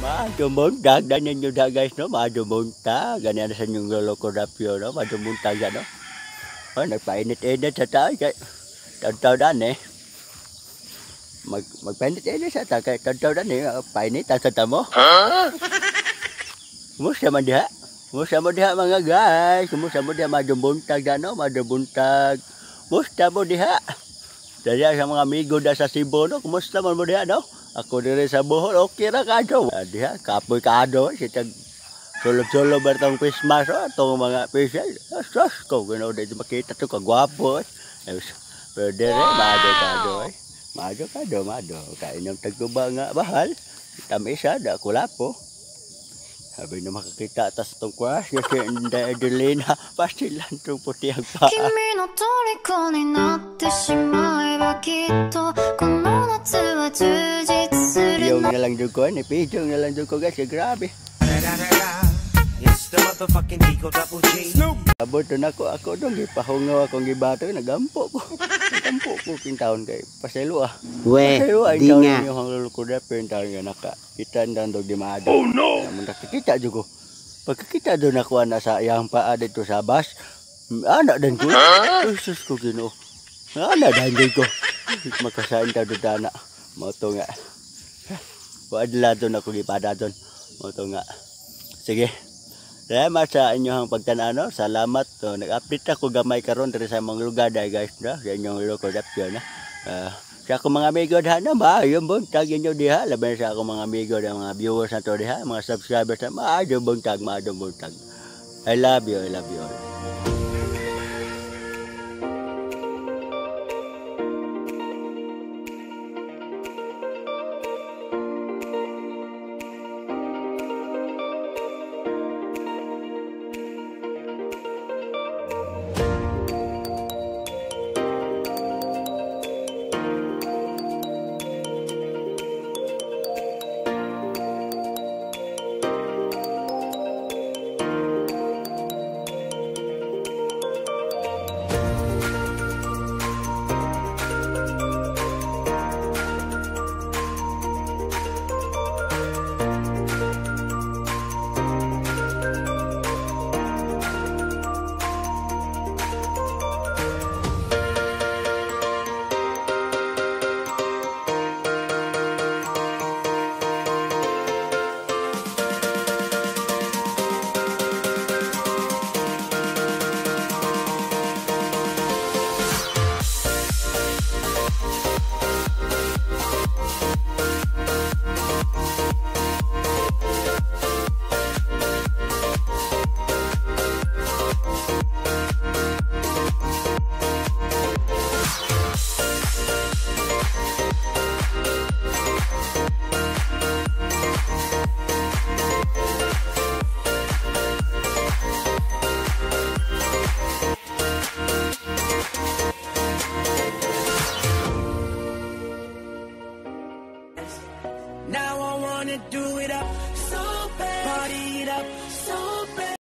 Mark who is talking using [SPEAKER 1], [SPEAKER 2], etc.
[SPEAKER 1] Maadyo buntag dan ninyo da, guys, no? Maadyo buntag. Ganyan na sa inyong lolo ko rapyo, no? Maadyo buntag no? Oh, nagpainit-init sa tao kay taon-taon eh. Magpainit-init sa tao kay taon-taon eh. Painitan sa tamo. Kumusta man diha? Kumusta mo diha, mga guys? Kumusta mo diha? Maadyo buntag da, no? Maadyo buntag. Kumusta mo diha? Dali sa mga amigo da sa Cebu, no? Kumusta man mo diha, no? Ako dire sa Bohol, okay ra kadto. Diha, kapoy kaado, si tag sulod-sulod ba itong Christmas, oh, itong mga pisa. Sus, ko, gano'n, di makita to, kagwapo, eh. Pero dire, maado kado, eh. Maado kado, maado. Kainom tagtuba nga, bahal. Tamisa, da, kulapo. Sabi na makakita tas itong crush, kasi hindi Adelina, pasilan itong puti ang paa.
[SPEAKER 2] 君の虜になってしまえばきっとこの夏は充実する
[SPEAKER 1] Yung na lang dyan ko, ni Pidong na lang dyan ko, guys, grabe.
[SPEAKER 3] It's the motherfucking D-O Double G.
[SPEAKER 1] Abot na ako, ako dong gipahungaw akong gibato, nagampo ko. Nagampo ko king taon kay paselo ah.
[SPEAKER 4] We,
[SPEAKER 1] Paselo ay
[SPEAKER 4] di
[SPEAKER 1] taon
[SPEAKER 4] nga.
[SPEAKER 1] ninyo ang lolo ko da pero taon nga naka kita ndang dog di maado. Oh no. Namun nakikita jud ko. Pagkakita doon ako ana sa iyang paa dito sa bus, ana dan ko. Ay, sus ko Ginoo. Ana dan jud ko. Makasain ta do dana. Mao to nga. Waadla doon ako gipada doon. Mao to nga. Sige. Salamat sa inyong pagtan-aw, no? Salamat. So, nag-update ako gamay karon diri sa mga lugar dahil, guys, no? Sa inyong loko dapyo na. Sa akong mga amigo diha na, maayong buntag inyo diha. Labi na sa akong mga amigo diha, mga viewers na to diha, mga subscribers na, maayong buntag, maayong buntag. I love you, I love you all.
[SPEAKER 3] Now I wanna do it up so bad. Party it up so